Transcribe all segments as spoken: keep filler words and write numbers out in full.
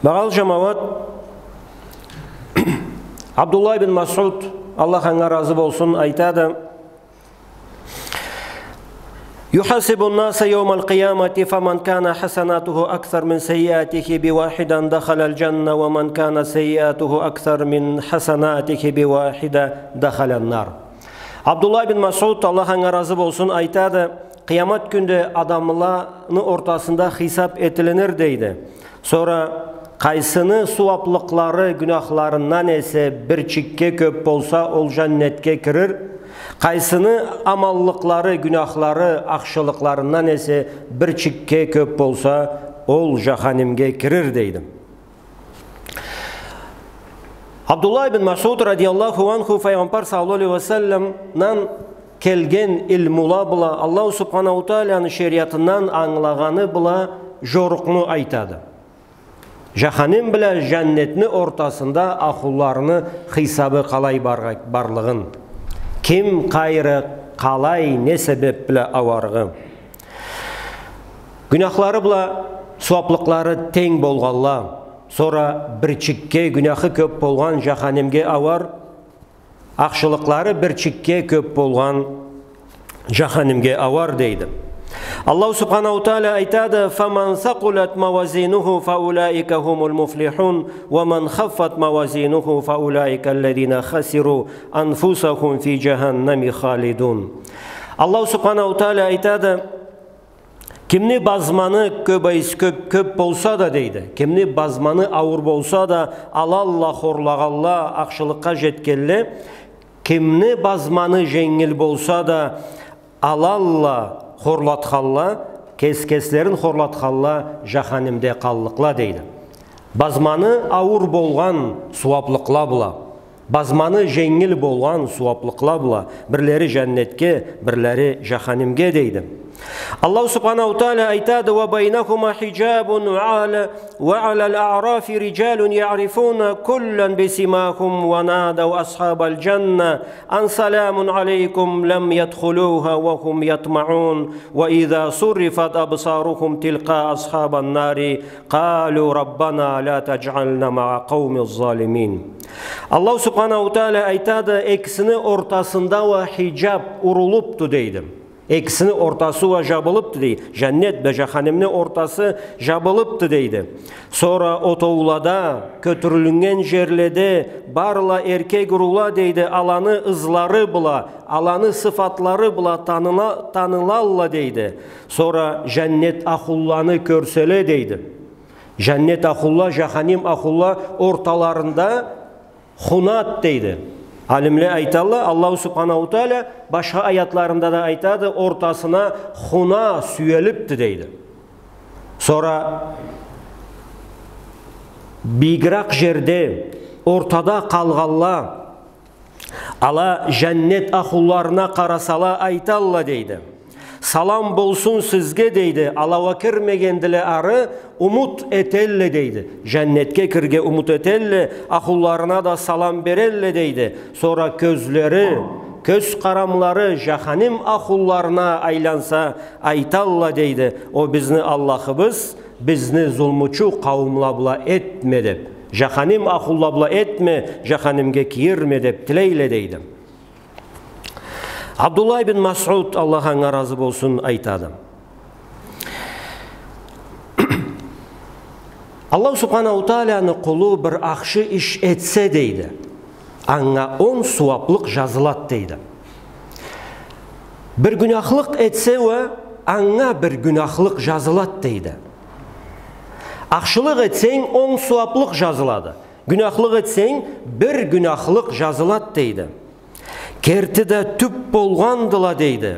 Багъалы джамауат, Абдуллах ибн Масъуд, Аллах анга разы болсун, айтады: يحاسب الناس يوم القيامة فمن كان حسناته أكثر من سيئاته بواحدة دخل الجنة ومن كان سيئاته أكثر من حسناته بواحدة دخل النار. Абдуллах ибн Масъуд, Аллах анга разы болсун, айтады: Къыямат кюнде адамланы ортасында хисаб этилинир, дейди. Сора къайсыны сууаблыкълары гюняхларындан эсе бирчикге кёб болса, ол джаннетге кирир. Къайсыны аманлыкълары, гюняхлары ахшылыкъларындан эсе бирчикге кёб болса, ол джаханимге кирир, дейди. Абдуллах ибн Масъуд радияллаху анху Файгъамбар саллаллаху алейхи ва салламдан келген илмула бла, Аллаху субханаху ва тааланы шериатындан ангылагъаны бла джорукъну айтады. Джаханим бла джаннетни ортасында ахлуларыны хисабы къалай баргъа-, барлыгъын. Ким къайры, къалай, не себеб бла ауаргъы. Гюняхлары бла сууаблыкълары тенг болгъанла, сора бирчикге гюняхы кёб болгъан джаханимге ауар, ахшылыкълары бирчикге кёб болгъан джаханимге ауар, дейди. Аллаху субханаху ва таала айтады: فمن ثقلت موازينه فأولئك هم المفلحون ومن خفت موازينه فأولئك الذين خسروا أنفسهم في جهنم خالدون. Аллаху субханаху ва таала айтады: Кимни базманы кёбейс-, кёб, кёб болса да, дейди, кимни базманы ауур болса да, алалла хорлагъанла, ахшылыкъгъа джетгенле, кимни базманы дженгил болса да, алалла хорлатханла, кес-, кеслерин хорлатханла джаханимде къаллыкъла, дейди. Базманы ауур болгъан сууаблыкъла бла, базманы дженгил болгъан сууаблыкъла бла, бирлери джаннетге, бирлери джаханимге, дейди. Аллаху субханаху ва таала айтады: وبينهما حجاب وعلى، وعلى الأعراف رجال يعرفون كلا بسيماهم ونادوا أصحاب الجنة أن سلام عليكم لم يدخلوها وهم يطمعون وإذا صرفت أبصارهم تلقاء أصحاب النار قالوا ربنا لا تجعلنا مع القوم الظالمين. Аллаху субханаху ва таала айтады: экисини ортасында уа хиджаб урулупду, дейди. Экисини ортасы уа джабылыпды, дейди. Джаннет бла джаханимни ортасы джабылыпды, дейди. Сора отоулада, кётюрюлюннген джерледе барла эркек урула, дейди, аланы ызлары бла, аланы сыфатлары бла таныла-, танылалла, дейди. Сора джаннет ахлуланы кёрселе, дейди. Джаннет ахлула, джаханим ахлула орталарында хунат, дейди. Алимле айталла, Аллаху субханаху ва таала башха аятларында да айтады, ортасына хуна сюелипди, дейди. Сора бийигирек джерде, ортада къалгъанла, ала джаннет ахлуларына къарасала, айталла, дейди. Салам болсун сизге, дейди. Ала уа кирмегендиле ары, умут этелле, дейди. Джаннетге кирирге умут этелле, ахлуларына да салам берелле, дейди. Сора кёзлери, кёз къарамлары джаханим ахлуларына айланса, айталла, дейди: «О бизни Аллахыбыз, бизни зулмучу къауумла бла этме», — деп. «Джаханим ахлула бла этме, джаханимге кийирме», — деп тилейле, дейди. Абдуллах ибн Масъуд, Аллах анга разы болсун, айтады: Аллаху субханаху тааланы къулу бир ахшы иш этсе, дейди, анга он сууаблыкъ джазылад, дейди. Бир гюняхлыкъ этсе уа, анга бир гюняхлыкъ джазылад, дейди. Ахшылыкъ этсенг, он сууаблыкъ джазылады. Гюняхлыкъ этсенг, бир гюняхлыкъ джазылад, дейди. Керти да тюб болгъандыла, дейди.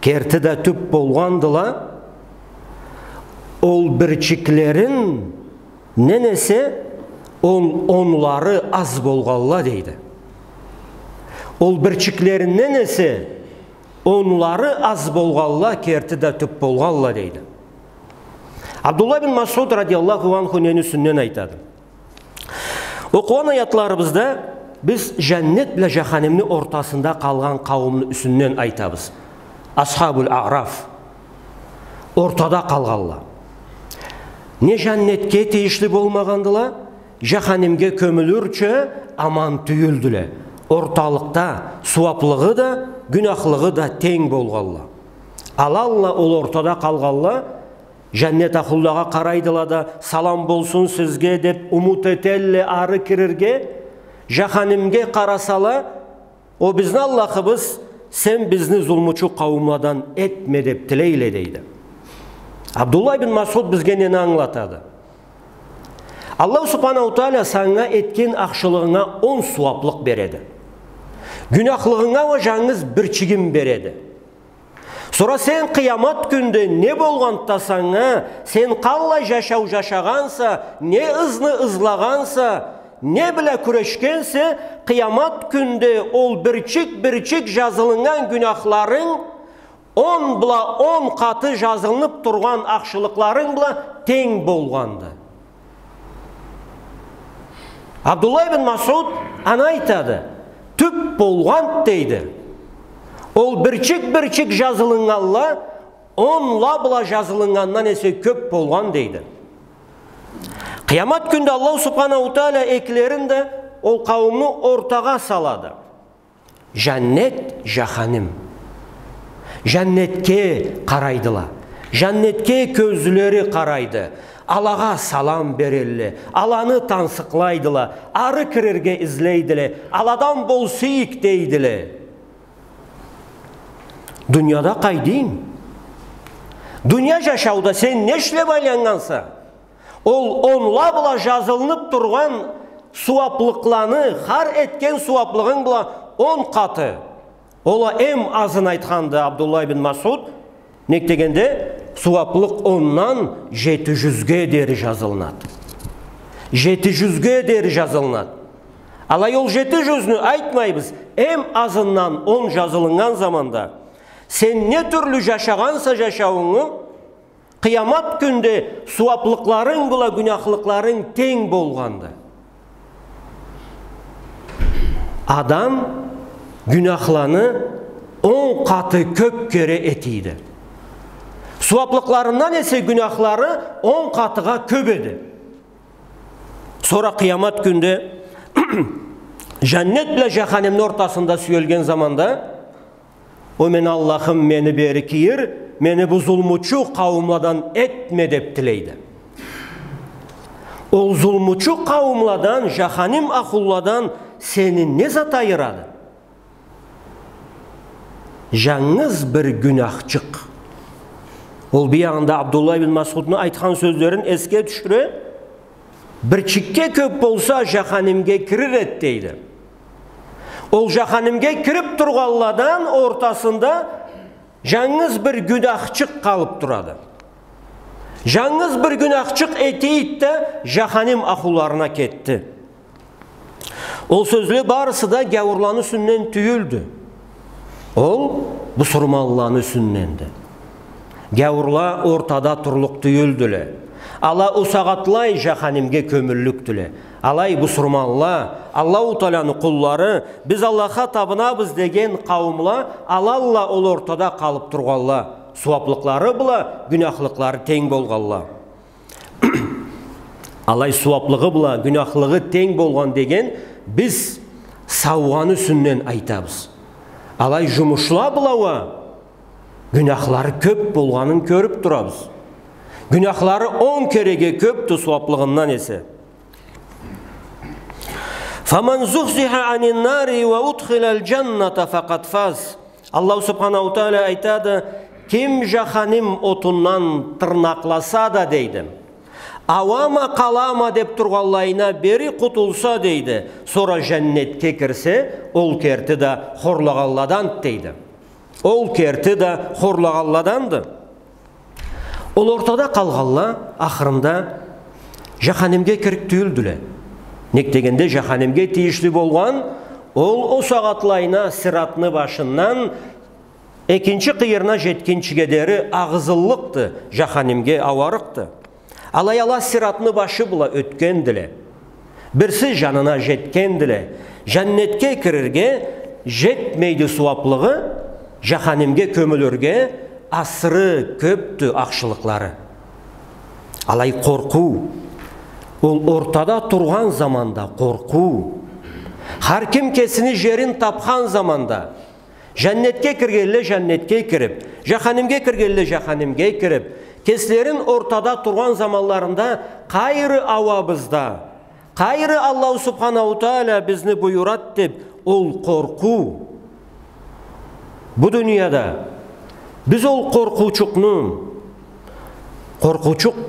Керти да тюб болгъандыла. Ол бирчиклерин ненесе он, онлары аз болгъанла, дейди. Ол бирчиклеринден эсе онлары аз болгъанла керти да тюб болгъанла, дейди. Абдуллах бин Масъуд радияллаху анху нени юсюнден айтады? Окъугъан аятларыбызда биз джаннет бла джаханимни ортасында къалгъан къауумну юсюнден айтабыз. Асхабул Аъраф. Ортада къалгъанла. Не жаннетге тийишли болмагъандыла, жаханимге кёмюлюрча аман тюйюлдюле. Орталыкъда сууаплыгъы да, гюнахлыгъы да тенг болгъанла. Алалла ол ортада къалгъанла, жаннет ахлулагъа къарайдыла да, «Салам болсун сизге», деп, умут этелле ары кирирге. Жаханимге къарасала, «О бизни Аллахыбыз, сен бизни зулмучу къауумладан этме», деп тилейле, дейди. Абдуллах ибн Масъуд бизге нени ангылатады? Аллаху Субханаху Тааля санга этген ахшылыгъынга он сууаплыкъ береди. Гюнахлыгъынга уа жангыз бирчигин береди. Сора сен къыямат кюнде не болгъанды да санга, сен къаллай жашау жашагъанса, не ызны ызлагъанса, не бла кюрешгенсе, къыямат кюнде ол бирчик-бирчик жазылыннган гюнахларынг он бла он къаты жазылынып тургъан ахшылыкъларынг бла тенг болгъанды. Абдуллах ибн Масъуд аны айтады, тюп болгъанды, дейди. Ол бирчик-бирчик жазылыннганла онла бла жазылыннгандан эсе кёп болгъан, дейди. Къыямат кюнде Аллаху Субханаху Тааля экилерин да ол къауумну ортагъа салады. Жаннет, жаханим. Жаннетге къарайдыла. Жаннетге кёзлери къарайды. Алагъа салам берелле. Аланы тансыкълайдыла. Ары кирирге излейдиле. Аладан болсайыкъ дейдиле. Дунияда къайдайынг? Дуния жашауда сен не ишлеп айланнганса? Ол онла бла жазылынып тургъан сууаплыкъланы, хар этген сууаплыгъынг бла он къаты. Ол а эм азын айтханды Абдуллах ибн Масъуд, нек дегенде, сууаплыкъ ондан жети жюзге дери жазылынады. Жети жюзге дери жазылынады. Алай ол жети жюзню айтмайбыз, эм азындан он жазылыннган заманда, сен не тюрлю жашагъанса жашауунгу, къыямат кюнде сууаплыкъларынг бла гюнахлыкъларынг тенг болгъанды. Адам гюнахланы он къаты кёп кере этийди. Сууаплыкъларындан эсе гюнахлары он къатыгъа кёп эди. Сора къыямат кюнде жаннет бла жаханимни ортасында сюелген заманда, «О мени Аллахым, мени бери кийир, мени бу зулмучу къауумладан этме», — деп тилейди. Ол зулмучу къауумладан, жаханим ахлуладан сени не зат айырады? Жангыз бир гюнахчыкъ. Ол биягъында Абдуллах ибн Масъудну айтхан сёзлерин эсге тюшюре, бирчикге кёп болса, жаханимге кирир эди, дейди. Ол жаханимге кирип тургъанладан ортасында жангыз бир гюнахчыкъ къалып турады. Жангыз бир гюнахчыкъ этийди да, жаханим ахлуларына кетди. Ол сёзле барысы да гяуурланы юсюнден тюйюлдю. Ол бусурманланы юсюнденди. Гяуурла ортада турлукъ тюйюлдюле. Ала усагъатлай жаханимге кёмюллюкдюле. Алай бусурманла, Аллаху Тааланы къуллары, биз Аллахха табынабыз деген къауумла, алалла ол ортада къалып тургъанла, сууаплыкълары бла гюнахлыкълары тенг болгъанла. Алай сууаплыгъы бла гюнахлыгъы тенг болгъан деген биз саугъаны юсюнден айтабыз. Алай жумушла бла уа гюнахлары кёп болгъанын кёрюп турабыз. Гюнахлары он кереге кёпдю сууаплыгъындан эсе. «فمن زحزح عن النار وأدخل الجنة فقد فاز». Аллаху Субханаху Тааля айтады, ким жаханим отундан тырнакъласа да, дейди, ауама, къалама деп тургъанлайына бери къутулса, дейди, сора жаннетге кирсе, ол керти да хорлагъанладанды, дейди. Ол керти да хорлагъанладанды. Ол ортада къалгъанла ахырында жаханимге кирик тюйюлдюле. Нек дегенде, жаханимге тийишли болгъан ол усагъатлайына сиратны башындан экинчи къыйырына жетгинчиге дери агъызыллыкъды, жаханимге ауарыкъды. Алай ала сиратны башы бла ётгендиле. Бирси жанына жетгендиле. Жаннетге кирирге жетмейди сууаплыгъы, жаханимге кёмюлюрге асыры кёпдю ахшылыкълары. Алай къоркъуу. Ол ортада тургъан заманда къоркъуу. Хар ким кесини жерин тапхан заманда, жаннетге киргенле жаннетге кирип, жаханимге киргенле жаханимге кирип, кеслерин ортада тургъан заманларында къайры ауабызда, къайры Аллаху Субханаху Тааля бизни буюрат деп, ол къоркъуу. Бу дунияда биз ол къоркъуучукъну, къоркъуучукъ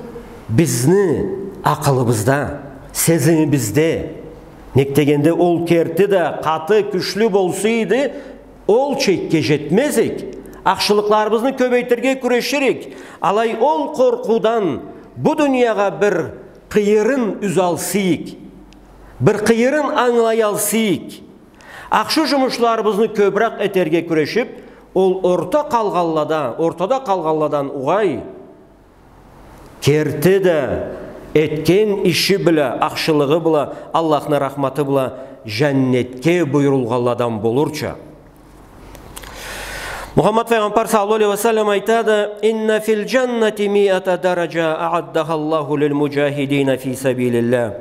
бизни акъылыбызда, сезимибизде. Нек дегенде ол керти да къаты, кючлю болса эди, ол чекге жетмез эк. Ахшылыкъларыбызны кёбейтирге кюрешир эк. Алай ол къоркъуудан бу дуниягъа бир къыйырын юзалса эк, бир къыйырын ангылаялса эк, ахшы жумушларыбызны кёбюрек этерге кюрешип, ол орта къалгъанладан, ортада къалгъанладан угъай, керти да этген иши бла, ахшылыгъы бла, Аллахны рахматы бла жаннетге буюрулгъанладан болурча. Мухаммад файгъамбар саллаллаху алейхи ва саллам айтады: «Инна фил джаннати миата дараджа ааддаха Аллаху лил муджахидина фи сабилиллах.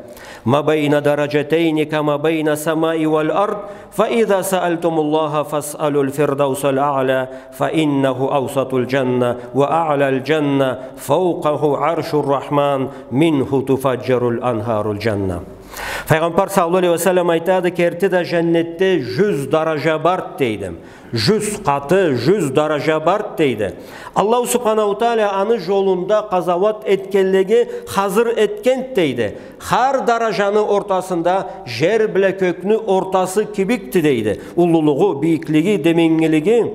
Ма байна дараджатайни кама байна самаи вал ард. Фа иза саалтумуллаха фасалул фирдаусал а'ля, фа иннаху аусатул джанна, ва а'лял джанна, фаукаху аршур рахман, минху туфаджарул анхарул джанна». Файгъамбар саллаллаху алейхи ва саллам айтады: «Керти да жаннетде жюз даража бар», — дейди. Жюз къаты, жюз даража бар, дейди. Аллаху Субханаху Тааля аны жолунда къазауат этгенлеге хазыр этген, дейди. Хар даражаны ортасында жер бла кёкню ортасы кибикди, дейди. Уллулугъу, бийиклиги, деменгилиги.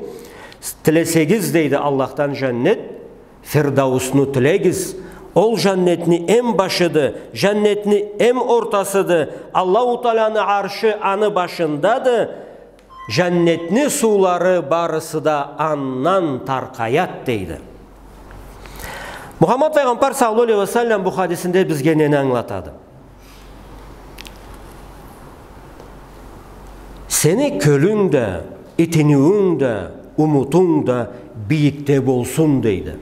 Тилесегиз, дейди, Аллахдан жаннет, Фирдаусну тилегиз. Ол жаннетни эм башыды, жаннетни эм ортасыды. Аллаху Тааляны аршы аны башындады. Жаннетни суулары барысы да андан таркъаят, дейди. Мухаммад файгъамбар саллаллаху алейхи ва саллам бу хадисинде бизге нени ангылатады? Сени кёлюнг да, итинюуюнг да, умутунг да бийикде болсун, дейди.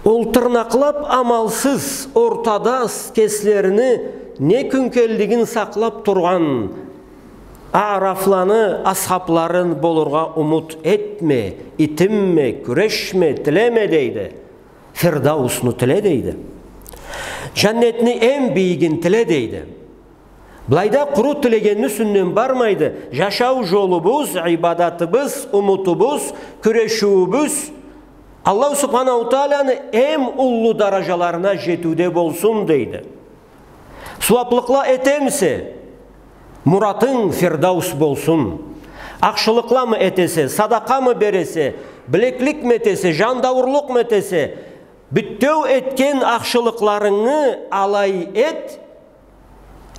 Ол тырнакълап амалсыз, ортада кеслерини не кюн келлигин сакълап тургъан аърафланы асхаблары болургъа умут этме, итинме, кюрешме, тилеме, дейди. Фирдаусну тиле, дейди. Жаннетни эм бийигин тиле, дейди. Былайда къуру тилегенни юсюнден бармайды. Жашау жолубуз, ибадатыбыз, умутубуз, кюрешиуюбюз Аллаху Субханаху Тааляны эм уллу даражаларына жетиуде болсун, дейди. Сууаблыкъла этемисе, муратынг Фирдаус болсун. Ахшылыкъламы этесе, садакъамы бересе, билекликми этесе, жандауурлукъму этесе, бютеу этген ахшылыкъларынгы алай эт,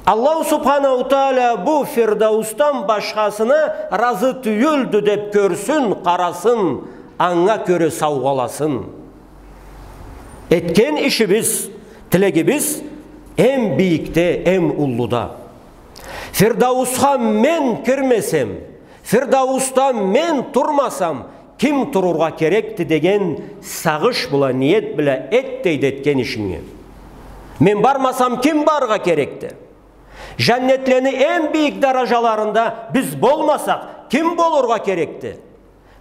Аллаху Субханаху Тааля бу Фирдаусдан башхасына разы тюйюлдю деп кёрсюн, къарасын, анга кёре саугъаласын. Этген ишибиз, тилегибиз эм бийикде, эм уллуда. Фирдаусха мен кирмесем, Фирдаусда мен турмасам, ким турургъа керекди деген сагъыш бла, ниет бла эт, дейди, этген ишинги. Мен бармасам, ким барыргъа керекди? Жаннетлени эм бийик даражаларында биз болмасакъ, ким болургъа керекди?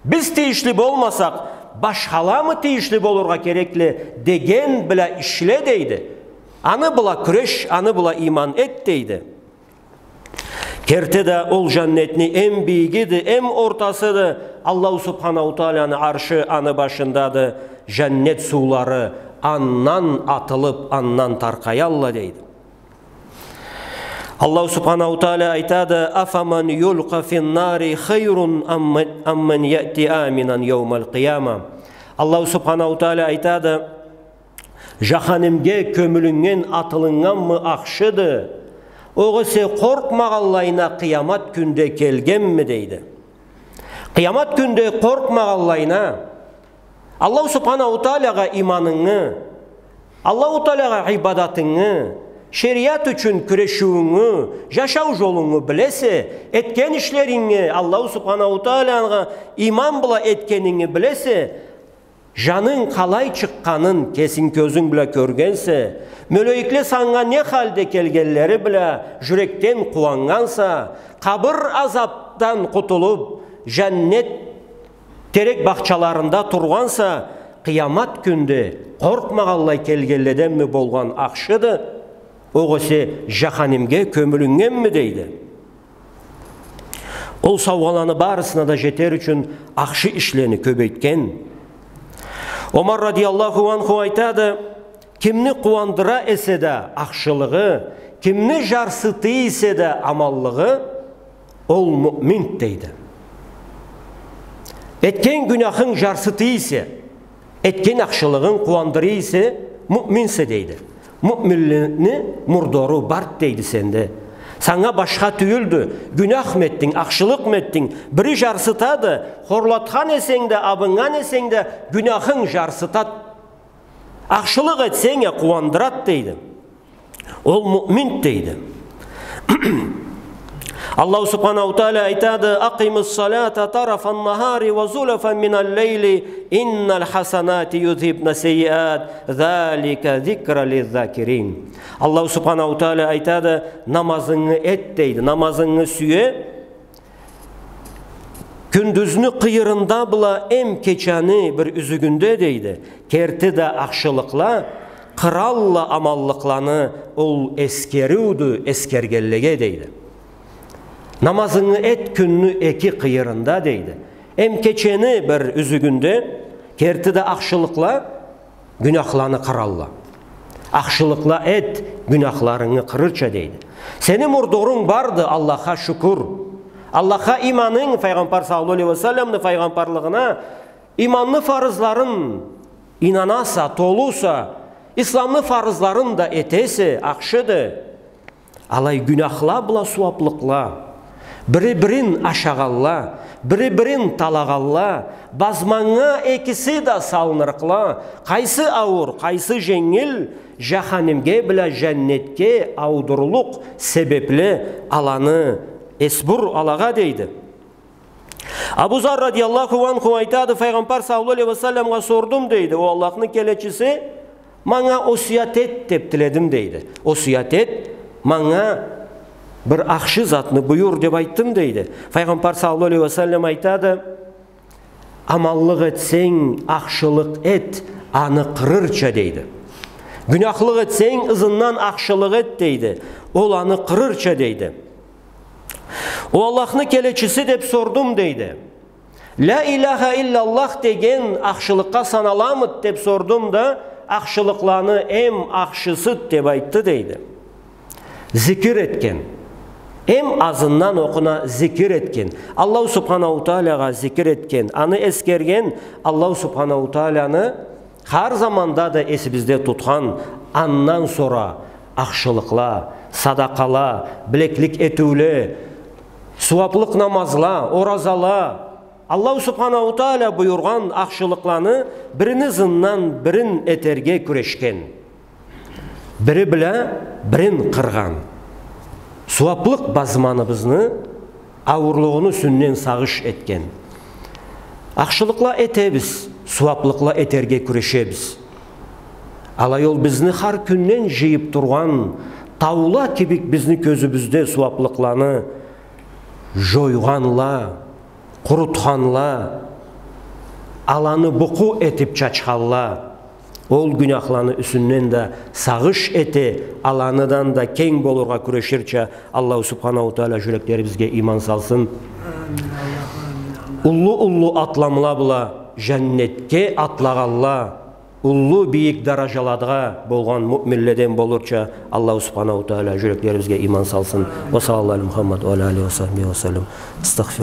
Биз тийишли болмасакъ, башхаламы тийишли болургъа керекле деген бла ишле, дейди. Аны бла кюреш, аны бла иман эт, дейди. Керти да ол жаннетни эм бийигиди, эм ортасыды. Аллаху Субханаху Тааляны аршы аны башындады. Жаннет суулары андан атылып, андан таркъаялла, дейди. Аллаху Субханаху Тааля айтады: «Афаман юлкъа финнари хайрун амман, амман яъти аминан яумал къияма». Аллаху Субханаху Тааля айтады: «Жаханимге кёмюлюннген, атылыннганмы ахшыды, огъесе къоркъмагъанлайына къыямат кюнде келгенми?» — дейди. Къыямат кюнде къоркъмагъанлайына, Аллаху Субханаху Таалагъа иманынгы, Аллаху Таалагъа ибадатынгы, шериат ючюн кюрешиуюнгю, жашау жолунгу билесе, этген ишлеринги, Аллаху Субханаху Таалагъа иман бла этгенинги билесе, Жанынг къалай чыкъгъанын кесинг кёзюнг бла кёргенсе, мёлейикле санга не халде келгенлери бла жюрекден къууаннганса, къабыр азапдан къутулуб, жаннет терек бахчаларында тургъанса, къыямат кюнде къоркъмагъанлай келгенледенми болгъан ахшыды? Огъесе жаханимге кёмюлюннгенми, дейди. Ол саугъаланы барысына да жетер ючюн ахшы ишлени кёбейтген. Омар радияллаху анху айтады: «Кимни къууандыра эсе да ахшылыгъы, кимни жарсытый эсе да аманлыгъы, ол муъминди», — дейди. Этген гюняхынг жарсытый эсе, этген ахшылыгъынг къууандырый эсе, муъминсе, дейди. Муъминлени мурдору барды, дейди, сенде. Санга башха тюйюлдю. Гюняхмы этдинг, ахшылыкъмы этдинг? Бири жарсытады, хорлатхан эсенг да, абыннган эсенг да, гюняхынг жарсытады. Ахшылыкъ этсенг а, къууандырады, дейди. Ол муъминди, дейди. Аллаху субханаху тааля айтады: «أقم الصلاة طرفي النهار وزلفا من الليل إن الحسنات يذهبن السيئات ذلك ذكرى للذاكرين». Аллаху субханаху тааля айтады: «Намазынгы эт», — дейди, — «намазынгы сюе». Кюндюзню къыйырында бла эм кечени бир юзюгюнде, дейди, керти да ахшылыкъла къыралла аманлыкъланы, ол эскериудю эскергенлеге, дейди. Намазынгы эт кюнню эки къыйырында, дейди. Эм кечени бир юзюгюнде керти да ахшылыкъла гюняхланы къыралла. Ахшылыкъла эт, гюняхларынгы къырырча, дейди. Сени мурдорунг барды, Аллахха шукур. Аллахха иманынг, Файгъамбар саллаллаху алейхи ва салламны файгъамбарлыгъына, иманны фарызларын ийнанаса, толуса, исламны фарызларын да этесе, ахшыды. Алай гюняхла бла сууаблыкъла, бири-бирин ашагъанла, бири-бирин талагъанла, базманнга экиси да салынырыкъла, къайсы ауур, къайсы женгил, жаханимге бла жаннетге аудурулукъ себепли аланы эс бур алагъа, дейди. Абу Зар радияллаху анху айтады: Файгъамбар саллаллаху алейхи ва салламгъа сордум, дейди, о Аллахны келечиси, манга осият эт деп тиледим, дейди. Осият эт, манга бир ахшы затны буюр деп айтдым, дейди. Файгъамбар саллаллаху алейхи ва саллам айтады: аманлыкъ этсенг, ахшылыкъ эт, аны къырырча, дейди. Гюняхлыкъ этсенг, ызындан ахшылыкъ эт, дейди. Ол аны къырырча, дейди. О Аллахны келечиси, деп сордум, дейди. Ля иляха илляллах деген ахшылыкъгъа саналамыд деп сордум да, ахшылыкъланы эм ахшысыд деп айтды, дейди. Зикир этген. Эм азындан окъуна зикир этген. Аллаху субханаху таалягъа зикир этген. Аны эскерген, Аллаху субханаху тааляны хар заманда да эсибизде тутхан, андан сора ахшылыкъла, садакъала, билеклик этиуле, сууаблыкъ намазла, оразала, Аллаху субханаху тааля буюргъан ахшылыкъланы бирини ызындан бирин этерге кюрешген. Бири бла бирин къыргъан. Сууаблыкъ базманыбызны ауурлугъуну юсюнден сагъыш этген. Ахшылыкъла этебиз, сууаблыкъла этерге кюрешебиз. Алай ол бизни хар кюнден жыйып тургъан таула кибик бизни кёзюбюзде сууаблыкъланы жойгъанла, къурутханла, аланы букъу этип чачханла, ол гюняхланы юсюнден да сагъыш эте, аланыдан да кенг болургъа кюреширча, Аллаху субханаху тааля жюреклерибизге иман салсын. Уллу-уллу атламла бла жаннетге атлагъанла, уллу бийик даражалагъа болгъан муъминледен болурча, Аллаху субханаху тааля жюреклерибизге иман салсын. Ва саллаллаху аля Мухаммад ва аля алихи ва сахбихи ва саллам. Астагъфир.